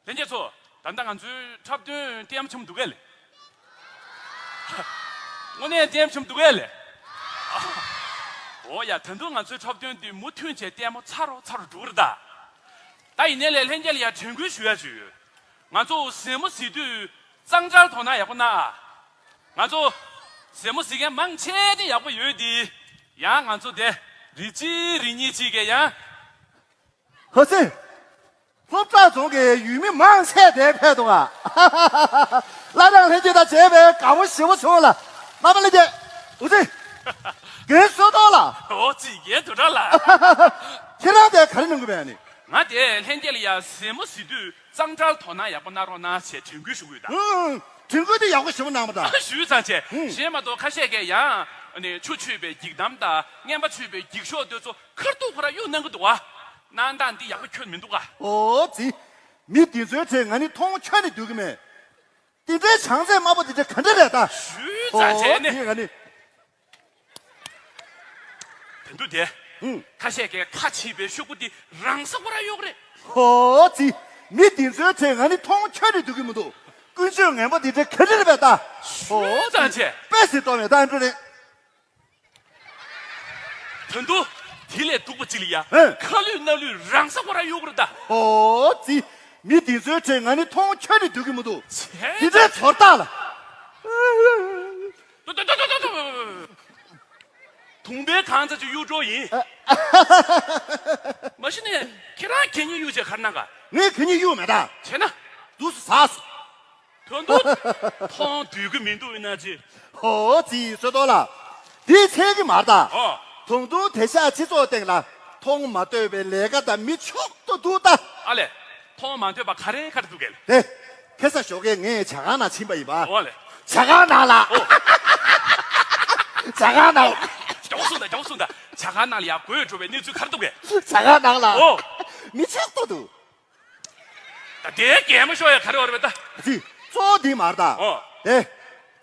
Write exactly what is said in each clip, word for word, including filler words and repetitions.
ལྷན་རྒྱས་ཚོ། ད་ལྟ་ང་ཚོའི་འཁྲབ་སྟོན་ལྟད་མོ་ཆེན་པོ་འདུག་གས་ལེ། དངོས་གནས་ལྟད་མོ་ཆེན་པོ་འདུག་གས་ལེ། འོ་ཡ། ད་དུང་ང་ཚོའི་འཁྲབ་སྟོན་འདི་མུ་མཐུད་བྱས་ལྟད་མོ་ཚ་རུ་ཚ་རུ་འགྲོ་གི་རེད་ད། ད་ཡིན་ནའི་ལས་ལྷན་རྒྱས་ལ་ཡ་དྲན་སྐུལ་ཞུ་ཡ་ཅིག་ཡོད། ང་ཚོ་གཟིགས་མོ་གཟིགས་དུས་གཙང་སྦྲར་དོ་སྣང་ཡག་པོ་གནང་ཨ། ང་ཚོ་གཟིགས་མོ་གཟིགས་མཁན་མང་ཆེ་དེ་ཡག་པོ་ཡོད་དེ། ཡང་ང་ཚོ་དེ་རེ་གཅིག་རེ་གཉིས་གཅིག་གིས་ཡང་། ཧ་ཙི། སློབ་གྲྭ་རྫོང་གི་ཡུལ་མི་མང་ཆེ་དེ་ཕེབས་འདུག་ཨ། བླ་བྲང་ལྷན་རྒྱས་དང་མཇལ་བའི་དགའ་པོ་ཞེ་པོ་བྱུང་ལ། རྣམ་པ་ལྷན་རྒྱས། འུ་ཙི། རྒན་བསོད་རྡོར་ལགས། འོ་ཙི། རྒན་དུད་འགྲོ་ལགས། ཁྱེད་རང་དེ་ག་རེ་གནང་གི་བས་ནི། ང་དེ་ལྷན་རྒྱས་ལ་ཡ་གཟིགས་མོ་གཟིགས་དུས་གཙང་སྦྲར་དོ་སྣང་ཡག་པོ་གནང་རོགས་གནང་ཞེས་དྲན་སྐུལ་ཞུ་གི་ཡོད་ད། ཨང་། དྲན་སྐུལ་དེ་ཡག་པོ་ཞེ་པོ་གནང་བ་ད། ཞུས་ཙང་བྱས། ཨང་། གཞན་མ་གཏོགས་ཁ་ཤས་ཀྱིས་ཡང་ནི་ཆུ་མཆོད་པའི་འགྱིག་དམ་དང་རྔན་པ་མཆོད་པའི་འགྱིག་ཤོག་དེ་ཚོ་ཁ་ཐུག་ཁོ་ར་གཡུག་གནང་གི་འདུག་བ། གནང་སྟངས་འདི་ཡག་པོ་ཁྱོན་མི་འདུག་ག། ཨོ་ཙི། མི་འདི་ཚོའི་གྲས་ང་ནི་མཐོང་ཁྱོན་ནས་འདོད་གི་མེད། འདི་འདྲའི་བྱང་ཚད་དམའ་པོ་འདི་འདྲ་ག་འདྲ་རེད་ད། ཞུས་ཙང་བྱས་ནས། ཨོ་ཙི། ང་ནི། དོན་དུ་དེ། ཨུང་། ཁ་ཤས་ཀྱིས་ཁ་ཕྱེས་པའི་ཤོག་གུ་འདི་རང་ས་ཁོ་ར་གཡུག་རེད། ཧོ་ཙི། མི་འདི་ཚོའི་གྲས་ང་ནི་མཐོང་ཁྱོན་ནས་འདོད་གི་མི་འདུག། ཀུན་སྤྱོད་ངན་པ་འདི་འདྲ་ག་འདྲ་རེད་པས་ད། ཧོ་ཙི། ཞུས་ཙང་བྱས། དཔེ་སྲིད་གཏོང་བའི་ད་འགྲོ་རེད། དོན་དུ། དེ་ལས་སྡུག་པ་ཅིག་ལ་ཡ། ཨེ། ཁ་ལུད་སྣ་ལུད་རང་ས་ཁོ་ར་གཡུག་རེད་ད། ཧོ་ཙི། མི་འདི་ཚོའི་གྲས་ང་ནི་མཐོང་ཁྱོན་ནས་འདོད་གི་མི་འདུག། བྱས་འདི་འདྲའི་ཚོར་རྟགས་ལ། ཏོ་ཏོ་ཏོ་ཏོ་ཏོ། དུང་པའི་གང་ཚ་ཅིག་གཡུག་འགྲོ་ཡིན། མ་གཞི་ནས་ཁྱེད་རང་གད་སྙིགས་གཡུག་བྱས་ག་རེ་གནང་ག། ངས་གད་སྙིགས་གཡུག་མེད་ད། བྱས་ན། དུས་སུ་ཟགས་སོང་། དོན་དུ། མཐོང་འདོད་ཀྱི་མི་འདུག་ཡིན་ན་ཅི། ཧོ་ཙི་བསོད་རྡོར་ལགས། འདི་འཚལ་གི་མ་རེད་ད། ཨོ། ད་དུང་དེང་སང་སྤྱི་ཚོགས་སྟེང་ལ་མཐོང་མ་ཐོས་པའི་ལས་ཀ་དང་མི་མཆོག་ཏུ་འདུག་ད། ཨ་ལས། མཐོང་མ་ཐོས་པ་ག་རེ་ག་རེ་འདུག་གས། དེ། ཁ་སང་ཞོགས་ཀས་ངས་ཇ་ཁང་ནང་ཕྱིན་པ་ཡིན་པ། ཨོ་ལས། ཇ་ཁང་ནང་ལ། ཨོ། ཇ་ཁང་ནང་། མགྱོགས་སོང་ད། མགྱོགས་སོང་ད། ཇ་ཁང་ནང་ལ་ཡར་འགྲོ་བའི་གནས་ཚུལ་ག་རེ་འདུག་གས། ཇ་ཁང་ནང་ལ། ཨོ། མི་མཆོག་ཏུ་འདུག། ད་དེའི་གད་མོ་ཤོར་ཡ་ག་རེ་ཡོད་རེད་པས་ད། ཅི། གཙོ་བོ་འདི་མ་རེད་ད། ཨོ། དེ།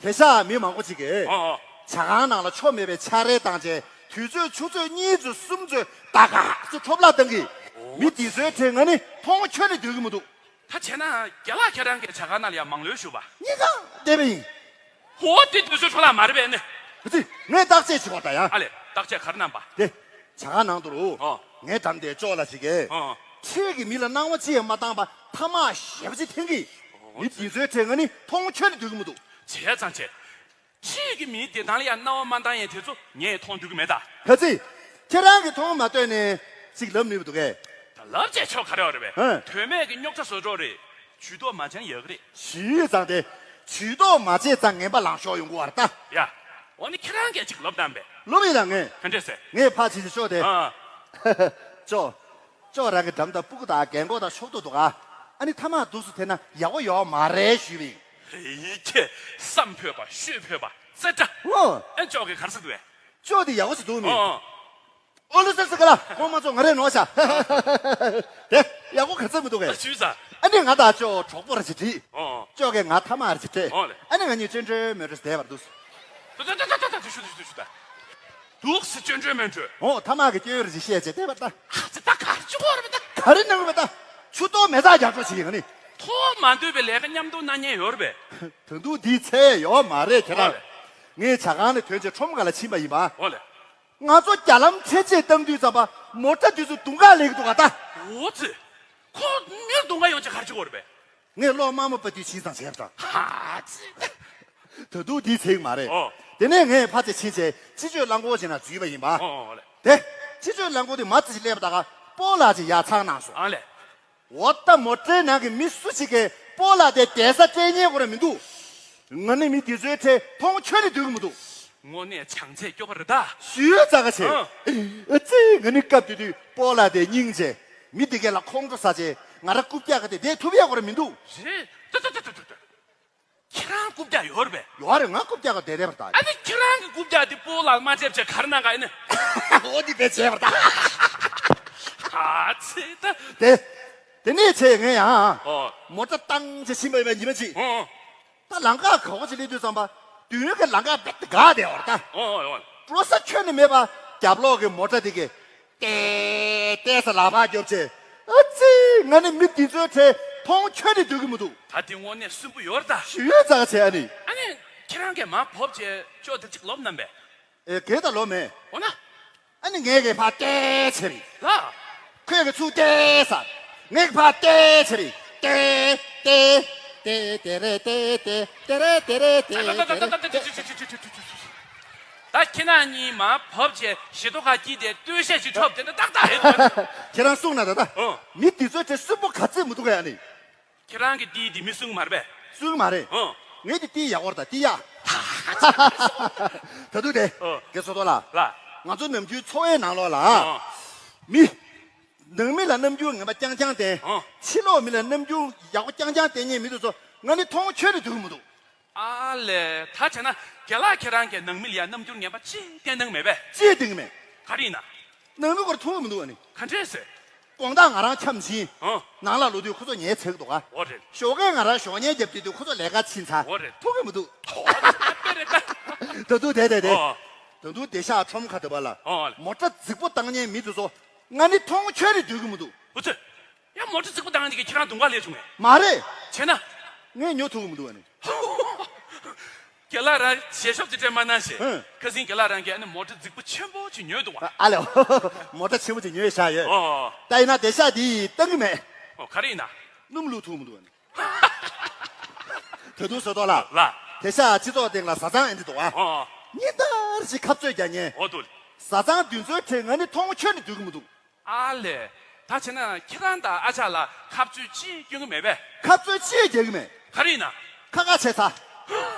དེང་སང་མི་མང་པོ་ཅིག་གིས། ཨོ་ཨོ། ཇ་ཁང་ནང་ལ་ཆོ་མེད་པའི་ཆ་རེ་བཏང་བྱས་དུས་ཚོད་ཆུ་ཚོད་གཉིས་ཚོད་གསུམ་ཚོད་ད་ག་ཚོད་འཕྲོ་བརླག་བཏང་གི། ཨོ། མི་འདི་ཚོའི་གྲས་ང་ནི་མཐོང་ཁྱོན་ནས་འདོད་ཀྱི་མི་འདུག། ད་བྱས་ན་རྒན་ལགས་ཁྱེད་རང་གིས་ཇ་ཁང་ནང་ལ་ཡང་མང་ལོས་ཞུ་བ། གཉིས་ཀ་བསྡད་པ་ཡིན། ཧོ་དེ་དུས་ཚོད་འཕྲོ་བརླག་མ་རེད་པས་ནི། ཅི། ངས་བརྟག་དཔྱད་བྱེད་དགོས་ད་ཡ། ཨ་ལས། བརྟག་དཔྱད་ག་རེ་གནང་པ། དེ། ཇ་ཁང་ནང་དུ་རུ། ཨོ། ངའི་འགྲམ་དེ་ཅོག་ལ་ཞིག་གིས། ཨོ། ཕྱིས་ཀྱི་མི་ལ་སྣང་བ་ཅི་ཡང་མ་བཏང་པ་ཐ་མག་ཞེ་པོ་ཅིག་འཐེན་གི། ཨོ། མི་འདི་ཚོའི་གྲས་ང་ནི་མཐོང་ཁྱོན་ནས་འདོད་ཀྱི་མི་འདུག། བྱས་ཙང་བྱས། ཕྱིས་ཀྱི་མིའི་བདེ་ཐང་ལ་ཡང་སྣང་བ་མ་བཏང་ཡས་དེ་ཚོ་ངས་མཐོང་འདོད་ཀྱི་མེད་ད། ག་ཚིག། ཁྱེད་རང་གིས་མཐོང་མ་ཐོས་ནས་ཅིག་ལབ་ནུས་པ་འདུག་གས། ད་ལབ་བྱས་ཆོག་ག་རེ་ཡོད་རེད་པས། ཧན། དོན་མེད་ཀྱི་རྙོག་དྲ་བཟོ་གྲོགས་རེད། ཇུས་གཏོགས་མ་བྱས་ན་ཡག་གི་རེད། ཞུས་ཙང་དེ། ཇུས་གཏོགས་མ་བྱས་ཙང་ངན་པ་ལངས་ཤོག་ཡོང་གི་བར་ལྟ། ཡ། འོ་ནི་ཁྱེད་རང་གིས་ཅིག་ལབ་དང་པས། ལབ་ཡིན་ལ་ངས། ག་འདྲས་ཟེར། ངས་ཕར་ཕྱིན་ཅི་ཤོག་དེ། ཨ། ཅོ། ཅོ་རང་གི་འགྲམ་དང་སྤུ་གུ་དང་རྒན་གོག་དང་ཕྱོགས་ཏོ་འདུག་ཨ། ཨ་ནི་ཐ་མག་འདུག་སུ་ཐེན་ན་ཡག་པོ་ཡོད་མ་རེད་ཞུས་པ་ཡིན། ཧེ་ཁྱེད་བསམ་ཕོད་པ་ཤོད་ཕོད་པ་རྩེ་དྲ། ཨོ། ཨེ་ཅོ་གིས་ག་རེ་ཟེར་འདུག་བས། ཅོ་དེ་ཡག་པོ་ཞིག་འདུག་མི། ཨོ། ཨོ་ལོ་སེ་སེ་ག་ལ་ཁོང་མ་ཚོ་ང་རེ་ནོར་ཤག། དེ་ཡག་པོ་ག་ཚོད་མི་འདུག་གས། ཞུས་ཙང་། ཨ་ནི་ང་དང་ཅོ་གྲོགས་པོ་ར་ཅིག་བྲིས། ཨོ། ཅོ་གིས་ང་ཐ་མག་ར་ཅིག་སྤྲད། ཨོ་ལེ། ཨ་ནི་ང་གཉིས་ཅོན་ཅོན་མོན་ཅོས་བསྡད་པར་འདུག། ཏུ་ཏུ་ཏུ་ཏུ་ཏུ་ཏུ་ཞུ་ཏུ་ཞུ་ཏུ་ཞུ་ཏུ། འདུག་སེ་ཅོན་ཅོན་མོན་ཅོས། ཨོ་ཐ་མག་གི་སྐྱོན་ར་ཅིག་བཤད་བྱས་བསྡད་པར་ལྟ། ཨ་ཙི་ད་ག་རེ་བྱེད་དགོས་རེད་པས་ད། ག་རེ་གནང་དགོས་པས་ད། ཆུ་གཏོར་མེ་སྟག་རྒྱག་འགྲོ་བྱེད་ཀྱི་ཡིན་ང་ནི། མཐོང་མ་འདོད་པའི་ལས་ཀ་མཉམ་དུ་གནང་མཁན་ཡོད་རེད་པས། ད་དུང་དེའི་ཚད་ཡོད་མ་རེད་ཁྱེད་རང་། ཨོ་ལེ། ངས་ཇ་ཁང་ནས་ཐོན་བྱས་ཁྲོམ་སྒང་ལ་ཕྱིན་པ་ཡིན་པ། ཨོ་ལེ། ང་ཚོ་རྒྱ་ལམ་འཕྲེད་བཅད་བཏང་དུས་ཙམ་པ་མོ་ཊ་དེ་ཚོ་དུང་དཀར་ལེགས་འདུག་ག་ད། འོ་ཙི། ཁོ་མིར་དུང་དཀར་ཡོང་ཆེད་ག་རེ་བྱེད་དགོས་རེད་པས། ངས་གློག་དམར་མོ་པ་དུས་ཕྱིན་ཙང་བྱས་པ་དང་། ཧ་ཙི། ད་དུང་དེའི་ཚད་མ་རེད། ཨོ། དེ་ནས་ངས་ཕར་ཚུར་ཕྱིན་བྱས་སྤྱི་སྤྱོད་རླངས་འཁོར་ཅིག་ནང་འཛུལ་བ་ཡིན་པ། ཨོ་ཨོ་ལེ། དེ། སྤྱི་སྤྱོད་རླངས་འཁོར་དེ་མར་ཙི་ཞིག་སླེབས་པ་ད་ག་སྤོ་ལགས་ཅིག་ཡར་འཚང་གནང་སོང་། ཨ་ལེ། འོ་ད་མོ་ཊའི་ནང་གི་མི་སུ་ཞིག་གིས་སྤོ་ལགས་དེ་བསྡད་ས་སྤྲད་ཉན་དགོས་ར་མི་འདུག། ང་ནི་མི་དེ་ཚོའི་གྲས་མཐོང་ཁྱོན་ནས་འདོད་ཀྱི་མི་འདུག། དངོས་གནས་བྱང་ཚད་སྐྱོ་པོ་རེད་ད། ཞུས་ཙང་ག་བྱེད། ཨ། ཨ་ཙི་ང་ནི་སྐབས་དེ་དུས་སྤོ་ལགས་དེ་སྙིང་རྗེ། མི་དེ་གས་ལ་ཁོང་ཁྲོ་ཟ་བྱས་ང་ར་རྐུབ་བཀྱག་ག་དེ་བསྡད་ཐུབ་ཡག་དགོས་ར་མི་འདུག། རེད། ཏུ་ཏུ་ཏུ་ཏུ་ཏུ། ཁྱེད་རང་རྐུབ་བཀྱག་ཡོད་རེད་པས། ཡོད་རེད། ང་རྐུབ་བཀྱག་ག་བསྡད་བསྡད་པ་རེད་ད། ཨ་ནི་ཁྱེད་རང་གི་རྐུབ་བཀྱག་དེ་སྤོ་ལགས་མ་བརྗེད་བྱས་ག་རེ་གནང་ག་ཨེ་ནི། འོ་དེ་བས་བྱས་པ་རེད་ད། ཨ་ཙི་ད། དེ། དེ་ནས་བྱས་ངས་ཡང་། ཨོ། མོ་ཊ་བཏང་བྱས་ཕྱིན་པ་ཡིན་པ་ཉི་མ་གཅིག། ཨོ། ད་ལམ་ཁ་ག་བ་ཅིག་སླེབས་དུས་ཙམ་པ། མདུན་གྱི་ལམ་ཁ་རྦད་དེ་འགག་བསྡད་པ་རེད་ད། ཨོ་ཨོ་ཨོ། འགྲོ་ས་ཁྱོན་ནས་མེད་པ་རྒྱབ་ལོགས་ཀྱི་མོ་ཊ་དེ་གས། ཏེ་ཏེ་ཟེར་ལག་པ་རྒྱོབ་བྱས། ཨ་ཙི། ང་ནི་མི་འདི་ཚོའི་གྲས་ མཐོང་ཆོས་ནི་འདོད་ཀྱི་མི་འདུག་ད་དེ་དངོས་གནས་སུན་པོ་ཡོད་རེད་ད། ཞུ་ཡོད་ཙག་བྱས་ཨ་ནི། ཨ་ནི་ཁྱེད་རང་གིས་མར་བབས་བྱས་ཅོག་དེ་གཅིག་ལོབས་གནང་པས། ཨེ་གེ་ད་ལོབས་མེད། འོ་ན། ཨ་ནི་ངས་གི་ཕར་བལྟས་བྱས་རེད། ལ། ཁོས་གི་ཚུར་བལྟས་ས། ངས་གི་ཕར་བལྟས་བྱས་རེད། བལྟས་བལྟས། ཏེ་ཏེ་རེ་ཏེ་ཏེ་ཏེ་རེ་ཏེ་རེ་ཏེ་རེ་ཏེ་རེ། ད་ཁྱེད་རང་གཉིས་མར་བབས་བྱས་ཞེ་ཏོག་ཁ་སྐྱིད་དེ་སྟོད་གཞས་ཞིག་འཁྲབ་དེ་འདྲ་ཏག་ཏག་རེད་འདུག་ཁྱེད་རང་གསུངས་ན་ད་ད། ཨོ། མི་འདི་ཚོའི་གྲས་སུན་པོ་ག་ཚད་མི་འདུག་ག་ཡ་ནི། ཁྱེད་རང་གི་ཏི་འདི་མི་གསུང་གི་མ་རེད་པས། གསུང་གི་མ་རེད། ཨོ། ངས་དེ་ཏི་ཡག་པོ་རེད་ད་ཏི་ཡག་ད་དུང་དེ། ཨོ། དགེ་བསོད་རྡོར་ལགས། ལགས། ང་ཚོ་ནམ་རྒྱུན་འཚོ་བའི་ནང་ལོགས་ལ། ཨོ། མི། ནང་མི་ལ་རྣམ་འགྱུར་ངན་པ་རྐྱང་རྐྱང་བསྟན། ཨོ། ཕྱི་ལོགས་མི་ལ་རྣམ་འགྱུར་ཡག་པོ་རྐྱང་རྐྱང་བསྟན་མཁན་མི་དེ་ཚོ་ང་ནི་མཐོང་ཆོས་རེ་འདོད་ཀྱི་མི་འདུག་ཨ་ལས། ད་བྱས་ན་རྒན་ལགས་ཁྱེད་རང་གིས་ནང་མི་ལ་ཡ་རྣམ་འགྱུར་ངན་པ་ཅི་བསྟན་གནང་མེད་པས། ཅི་བསྟན་གི་མེད། ག་རེ་ཡིན་ན། ནང་མི་སྐོར་མཐོང་གི་མི་འདུག་ཨ་ནི། ག་འདྲས་ཟེར། དགོང་དག་ང་རང་འཁྱམས་ཤིང་། ཨོ། ནང་ལ་ལོག་དུས་ཁོ་ཚོ་ཉལ་ཚར་གི་འདུག་ག་འོ་རེད། ཞོགས་ཀས་ང་རང་ཞོགས་ཉལ་རྒྱབ་དུས་དུས་ཁོ་ཚོ་ལས་ཀ་ཕྱིན་ཚར། འོ་རེད། མཐོང་གི་མི་འདུག་འོ་རེད། དཔེ་རེད་ད། ད་དུང་དེ་དེ་དེ། ཨོ། ད་དུང་དེ་ཤག་ཁྲོམ་ཁ་དེ་བ་ལ། ཨོ། མོ་ཊ་རྫིག་པོ་བཏང་མཁན་མི་དེ་ཚོ་ང་ནི་མཐོང་ཆོས་རེ་འདོད་ཀྱི་མི་འདུག་འུ་ཚོས། ཡང་མོ་ཊ་རྫིག་པོ་བཏང་ནས་ཁྱེད་རང་གདོང་ཁ་སླེབས་བྱུང་ངས། མ་རེད། བྱས་ན། ངས་ཉོ་ཐུབ་ཀྱི་མི་འདུག་ཨ་ནི། རྒན་ལགས་རང་ཞལ་ཤོབ་ཅིག་སྤྲད་མ་གནང་ཞེས། ཧུམ། ཁ་སང་རྒན་ལགས་རང་གིས་ཨ་ནི་མོ་ཊ་རྫིག་པོ་ཆེན་པོ་ཅིག་ཉོས་འདུག་བ། ཨ་ལེ། མོ་ཊ་ཆེན་པོ་ཅིག་ཉོས་བཞག་ཡོད། ཨོ། ད་ཡིན་ན་དེ་ཤག་འདི་བཏང་གི་མེད། ཨོ་ག་རེ་ཡིན་ན། སྣུམ་བླུགས་ཐུབ་མི་འདུག་ཨ་ནི། ད་དུང་བཟོ་ཐོག་ལ། ལ། དེ་ཤག་སྤྱི་ཚོགས་སྟེང་ལ་བཟའ་ཚང་ཨེ་འདྲ་འདུག་ཨ། ཨོ། ཉིན་ལྟར་ཞིག་ཁ་རྩོད་རྒྱག་མཁན། ཨོ་འདུག་བཟའ་ཚང་འདི་ཚོའི་གྲས་ང་ནི་མཐོང་ཆོས་ནི་འདོད་ཀྱི་མི་འདུག་ཨ་ལས། ད་བྱས་ན་ཁྱེད་རང་དང་ཨ་ཅག་ལ་ཁ་རྩོད་ཅི་སྐྱོན་གྱི་མེད་པས། ཁ་རྩོད་ཅི་རྒྱག་གི་མེད། ག་རེ་ཡིན་ན། ཁ་ཁ་བྱས་ཚར།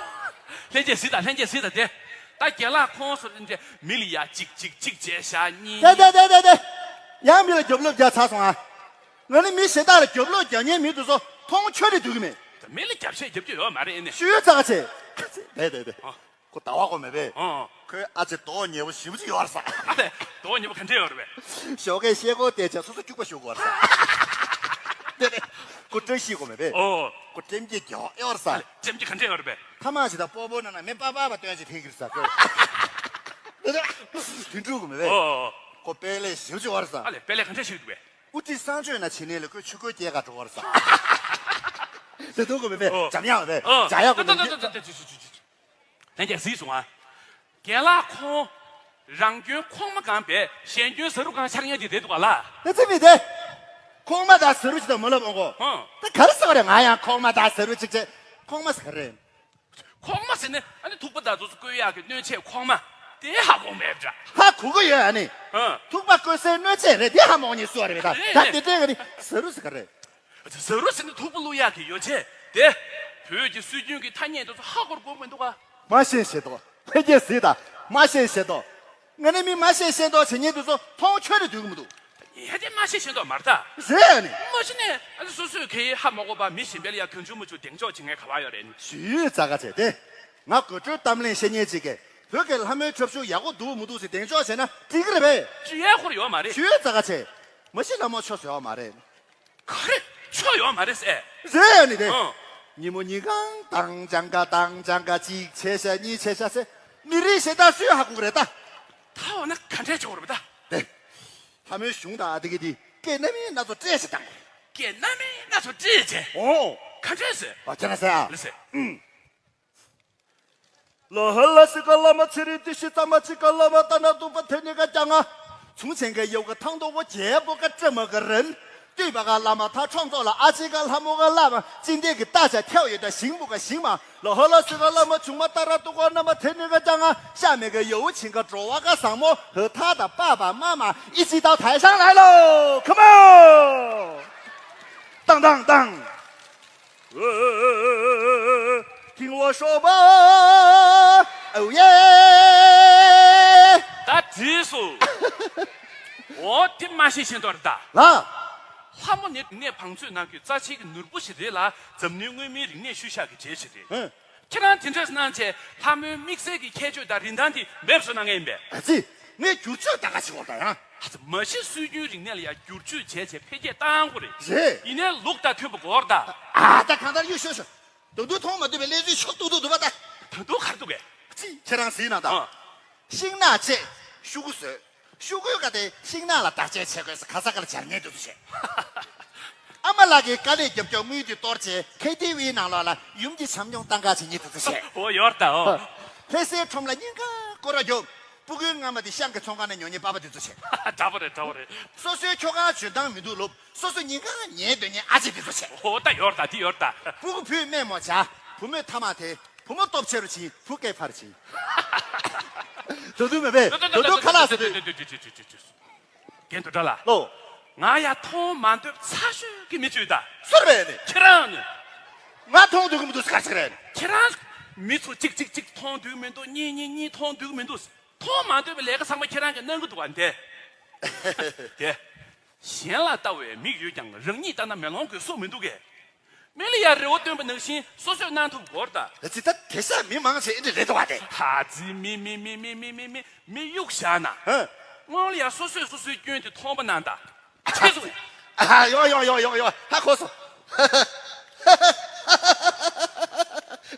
ལྷན་རྒྱས་གཟིགས་དང་ལྷན་རྒྱས་གཟིགས་དང་དེ། ད་རྒན་ལགས་ཁོང་ཚོ་འདྲ་མི་ལ་ཡ་གཅིག་གཅིག་གཅིག་བྱས་བཞག་གཉིས། དེ་དེ་དེ་དེ་དེ། ཡང་མི་ལ་རྒྱབ་ལོག་རྒྱག་ཚར་སོང་ཨ། ང་ནི་མི་གཞན་དག་ལ་རྒྱབ་ལོག་རྒྱག་མཁན་མི་དེ་ཚོ་མཐོང་ཆོས་ནི་འདོད་གི་མེད། མི་ལ་རྒྱབ་བཤད་རྒྱབ་རྒྱུ་ཡོད་མ་རེད་ཨེ་ནས། ཤུལ་ཙག་བྱས། དེ་དེ་དེ། ཨ། ཁོ་ཟླ་བ་ཁོ་མེད་པས། ཨོ། ཁོས་ཨ་ཅེ་རྡོག་ཉེ་པོ་ཞེ་པོ་ཅིག་ཡོད་རེད་ས། ཨ་ལས། རྡོག་ཉེ་པོ་ག་འདྲས་ཡོད་རེད་པས། ཞོགས་ཀས་ཤེལ་སྒོ་བལྟས་བྱས་སོ་སོ་སྐྱུག་པ་ཞུ་དགོས་རེད་ས། དེ་ནས་ཁོ་བཀྲ་ཤིས་ཁོ་མེད་པས། ཨོ། ཁོ་ཀྲེམ་གྱི་རྒྱག་ཡོད་རེད་ས། ཨ་ལས། ཀྲེམ་གྱི་ག་འདྲས་ཡོད་རེད་པས། ཐ་མག་ཞིག་དང་སྤོ་བོ་ནང་ན་མེ་པ་པ་བ་སྟོན་ཞིག་ཕེབས་ཀྱི་རེད་ས་ཁོས། དེ་ནས་དུད་འགྲོ་ཁོ་མེད་པས། ཨོ། ཁོ་དཔལ་ལས་ཞེ་པོ་ཅིག་ཡོད་རེད་ས། ཨ་ལས། དཔལ་ལས་ག་འདྲས་ཞིག་འདུག་པས། དབུ་ཁྲིད་གསང་སྤྱོད་ན་བྱེད་ནས་ལ་ཁོས་ཆུ་ཁོལ་སྐྱེལ་ག་འགྲོ་བར་ས། དེ་དུང་གོ་མེད་པས། ཨོ། འཇམ་ཡག་མེད་པས། ཨོ། འཇམ་ཡག་གོ་མེད་པས། ལྷན་རྒྱས་གཟིགས་སོང་ཨ། རྒན་ལགས་ཁོང་། རང་སྐྱོན་ཁོག་མ་གང་པས་གཞན་སྐྱོན་ཟ་རུ་གང་ཆགས་ཉན་དེ་རེད་འདུག་ག་ལ། ད་ཚིག་མི་དེ། ཁོག་མ་དང་ཟ་རུ་ཅིག་དང་མ་ལབ་འོང་གོ། ཧང་། ད་ག་རེ་ཟེར་བ་རེད། ང་ཡང་ཁོག་མ་དང་ཟ་རུ་ཅིག་བྱས། ཁོག་མ་ཟེར་ག་རེ། ཁོག་མ་ཟེར་ནས་ཨ་ནི་ཐུག་པ་དང་དུ་སུ་བསྐོལ་ཡག་གི་སྣོད་ཆས་ཁོག་མ་དེ་ཧ་གོ་མེད་འདྲ། ཧ་གོ་གི་ཡོད་ཨ་ནི། ཧང་། ཐུག་པ་བསྐོལ་སའི་སྣོད་ཆས་རེད་དེ་ཧ་མ་གོ་ནི་སུ་རེད་པས་ད། ད་དེ་སྟེང་གི་ནི་ཟ་རུ་ཟེར་ག་རེ། ཟ་རུ་ཟེར་ནི་ཐུག་པ་བླུག་ཡག་གི་ཡོ་བྱད་དེ། བོད་ཀྱི་སྲོལ་རྒྱུན་གྱི་ཐ་སྙད་དེ་ཚོ་ཧ་གོ་གོ་མི་འདུག་ག་མ་ཤེས་ཤེས་དོ། ལྷན་རྒྱས་གཟིགས་དང་མ་ཤེས་ཤེས་དོ། ང་ནི་མི་མ་ཤེས་ཤེས་དོ་བྱེད་མཁན་དེ་ཚོ་མཐོང་ཆོས་རེ་འདོད་གི་མི་འདུག་ཡ་དེ་མ་ཤེས་ཤེས་དོ་མ་རེད་ད། རེད་ཨ་ནི། མ་གཞི་ནས་ཨ་ནི་སོ་སོས་གའི་ཧ་མ་གོ་བ་མི་གཞན་པ་ལ་ཡ་གང་བྱུང་མ་བྱུང་གདེང་འཇོག་བྱེད་མཁན་ག་བ་ཡོད་རེད་ནི། ཞུས་ཙག་ག་བྱས་ཏེ། ང་དགོད་བྲོའི་གཏམ་གླེང་བཤད་མཁན་ཅིག་གིས་བོད་ཀྱི་ལྷ་མོའི་འཁྲབ་གཞུང་ཡག་པོ་འདུག་མི་འདུག་ཟེར་གདེང་འཇོག་བྱས་ན་འགྲིག་གི་རེད་པས། ཅི་ཡས་ཁོར་ཡོད་མ་རེད། ཞུས་ཙག་ག་བྱས། མ་གཞི་ལྷ་མོ་ཆོས་ཟེར་བ་མ་རེད། ག་རེ། ཆོས་ཡོད་མ་རེད་ཟེར། རེད་ཨ་ནི་དེ། ཨང་། ཉིན་མོ་ཉིན་གང་དང་ཅང་ག་དང་ཅང་ག་གཅིག་བྱས་ཤག་གཉིས་བྱས་ཤག་ཟེར། མི་རིགས་གཞན་དག་སུས་ཧ་གོ་གི་རེད་ད། ད་འོ་ན་ག་འདྲས་བྱེད་དགོས་རེད་པ་ད། དེ། ལྷ་མོའི་གཞུང་དང་ཨ་དེ་གི་དེ་སྐད་སྣ་མིན་སྣ་ཚོགས་སྤྲད་ཤིག་བཏང་དགོས། སྐད་སྣ་མིན་སྣ་ཚོགས་སྤྲད་བྱས། ཨོ། ག་འདྲས་ཟེར། ཨ་ཁྱེད་རང་ཟེར་ཨ། ལེ་ཟེར། ཨུམ། ལོ་ཧ་ལ་སི་ཀ་བླ་མ་ཚེ་རིང་བདེ་གཤེགས་ཙམ་མ་ཅི་ཀ་བླ་མ་ཏ་ན་ཏུ་པ་ཐེ་ནི་ཀ་ཀྱང་ང་། ཚུང་ཆེན་ག་ཡོ་ག་ཐང་ཏོ་གོ་རྒྱལ་པོ་ག་ཏྲི་མ་ག་རན། ཏུས་པ་ག་བླ་མ་ཐ་ཁྲོམ་ཚོགས་ལ་ཨ་ཅི་ཀ་ལྷ་མོ་ག་བླ་མ་ཅི་འདེ་གི་ཏ་ཆ་ཐེའོ་ཡོད་ད་ཞིང་པོ་ག་ཞིང་མ། ལོ་ཧ་ལ་སི་ཀ་བླ་མ་ཆུང་མ་ཏ་ར་ཏུ་གོ་ན་མ་ཐེ་ནི་ཀ་ཀྱང་ང་། ཤ་མེ་ག་ཡོ་ཆིང་ག་འགྲོ་བ་ག་བཟང་མོ་ཧ་ཐ་ད་པ་པ་མ་མ་ཨི་ཅི་ཏའོ་ཐའི་ཤང་ལའི་ལོ། ཁ་མོ། ཏང་ཏང་ཏང་། 听我说吧。 ཨོ་ཡེ། ད་དྲིས་སོ། འོ་དེ་མ་ཤེས་ཤེས་མདོག་རེད་ད། ལ། ལྷ་མོ་ནི་རིག་གནས་བང་མཛོད་ནང་གི་རྩ་ཆེའི་ནོར་བུ་ཞིག་རེད་ལ། འཛམ་གླིང་མངོན་མིན་རིག་གནས་ཤུལ་བཞག་གི་གྲས་ཤིག་རེད། ཧུམ། ཁྱེད་རང་དེ་འདྲ་གནང་བྱས་ལྷ་མོའི་དམིགས་བསལ་གྱི་ཁྱད་ཆོས་དང་རིན་ཐང་དེ་མེད་པ་བཟོ་གནང་མཁན་ཡིན་པས། ཨ་ཙི། ངས་བསྒྱུར་བཅོས་ད་ག་བྱེད་དགོས་ད་ཡང་། ཨ་ཙི། མ་གཞི་སྲོལ་རྒྱུན་རིག་གནས་ལ་ཡང་བསྒྱུར་བཅོས་བྱས་བྱས་འཕེལ་རྒྱས་བཏང་དགོས་རེད། རེད། ཡིན་ནའི་ལུགས་དང་མཐུན་པ་དགོས་རེད་ད། ཨ་ད་གང་ལྟར་གཡུག་ཤོག་ཤོག་ད་དུང་མཐོང་མ་ཐུབ་པའི་གླེང་ཚུལ་ཤོག་ཏུག་ཏུག་འདུག་པ་ད། ད་དུང་ག་རེ་འདུག་གས། ཨ་ཙི། ཁྱེད་རང་གཟིགས་ན་ད། ཨ། ཤིང་ནགས་བཅད། ཤོག་གུ་བཟོས། ཤོག་གུའི་ཀ་དེ་ཤིང་ནགས་ལ་བརྡ་ཆད་བྱེད་དགོས་ཟེར་ག་ས་ག་ལ་སྦྱར་མཁན་དེ་ཚོ་བྱས། ཨ་མ་ལགས་ཀྱི་དཀའ་ལས་རྒྱབ་སྐྱོར་དངུལ་དེ་གཏོར་བྱས་ཁེ་ཏི་ཝི་ནང་ལོགས་ལ་ཡུམ་གྱི་བྱམས་སྐྱོང་བཏང་ག་བྱེད་ཉེ་དུ་ཚོ་བྱས། འོ་ཡོར་ད་འོ། ལྷ་སའི་ཁྲོམ་ལ་སྙིང་ག་སྐོར་ར་རྒྱོབ། སྤུ་གུའི་རྔ་མ་དེ་ཤང་གི་ཚོང་ཁང་ནས་ཉོ་ཉེ་པ་པ་དེ་ཚོ་བྱས། འདྲ་པོ་རེད་འདྲ་པོ་རེད། སོ་སོའི་ཁྱོ་ག་འཇོན་ཐང་མི་འདུག་ལོབ། སོ་སོ་ཉིན་གང་ཉལ་སྡོད་ཉེ་ཨ་ཅེ་དེ་ཚོ་བྱས། འོ་ད་ཡོར་ད་དེ་ཡོར་ད། སྤུ་གུ་བུས་སྨན་མོ་བྱ། བུ་མོས་ཐ་མག་དེ། བུ་མོ་སྟོབས་ཆེ་རུ་ཕྱིན། བུ་སྐེད་འཕར་ཕྱིན། ད་དུང་མེད་པས་ད་དུང་ཁ་ལག་ཟ་དུས། རྒན་དུ་འདྲ་ལ། ལོ། ང་ཡ་མཐོང་མ་འདོད་ཚ་ཤོས་ཀྱི་མི་ཚོས་ད། སུར་བས་ནི། ཁྱེད་རང་ནི། ང་མཐོང་འདོད་ཀྱི་མི་འདུག་ཟེར་ག་ཟེར་རེད། ཁྱེད་རང་། མི་ཚོ་གཅིག་གཅིག་གཅིག་མཐོང་འདོད་མི་འདུག་གཉིས་གཉིས་གཉིས་མཐོང་འདོད་མི་འདུག་མཐོང་མ་འདོད་པའི་ལས་ཀ་ཚང་མ་ཁྱེད་རང་གིས་གནང་གི་འདུག་བ་འདས། དེ། གཞན་ལ་ལྟ་བའི་མིག་ཡོད་ཀྱང་རང་ཉིད་ལྟ་ན་མེ་ལོང་གི་སུ་མི་འདུག་གས། མི་ལ་ཡ་རི་བོ་སྟོན་པ་ནང་བཞིན་སོ་སོས་གནང་ཐུབ་དགོས་རེད་ད། ཙི་ད་དེ་ས་མི་མང་ཆེ་ཨེ་འདྲ་རེད་དོ་བ་དེ། ཧ་ཙི་མི་མི་མི་མི་མི་མི་མི་གཡུག་བཞག་ན། ཧ། སྔོན་ལ་ཡ་སོ་སོས་སོ་སོའི་སྐྱོན་དེ་མཐོང་པ་གནང་ད། ཁྱེད་ཚོ། ཨ་ཡོ་ཡོ་ཡོ་ཡོ་ཡོ་ཧ་གོ་སོང་།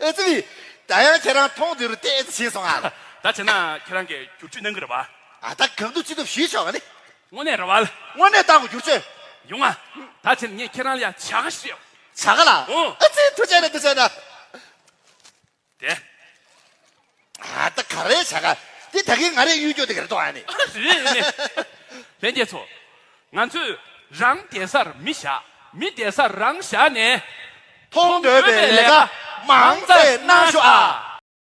ཨེ་ཙི་བི། ད་ཡང་ཁྱེད་རང་མཐོང་དེ་རུ་བལྟས་ཨེ་ཙི་བྱས་སོང་ཨ། ད་བྱས་ན་ཁྱེད་རང་གིས་བསྒྱུར་བཅོས་གནང་གི་རེད་བ། ཨ་ད་གང་འདུག་ཅི་ཐུབ་ཞུས་ཆོག་ག་ནི། དངོས་གནས་རེད་བ། དངོས་གནས་བཏང་དགོས་བསྒྱུར་བཅོས། ཡོང་ང་། ད་བྱས་ན་ངས་ཁྱེད་རང་ལ་ཡང་བྱ་དགའ་ཞིག་སྤྲད་ཡོང་། བྱ་དགའ་ལ། ཨོ། ཨ་ཙི་ཐུགས་རྗེ་ཆེ་ཐུགས་རྗེ་ཆེ། དེ། ཨ་ད་ག་རེ་བྱ་དགའ། དེ་ད་གིན་ང་རེ་གཡུལ་སྐྱོ་དེ་ག་རེ་གཏོང་ཨ་ནི། རེད་ནི། ལྷན་རྒྱས་ཚོ། ང་ཚོས་རང་བསྡད་སར་མི་བཞག་མི་བསྡད་སར་རང་བཞག་ནས། མཐོང་འདོད་པའི་ལས་ཀ་མང་ཙམ་གནང་ཤོག་ཨ།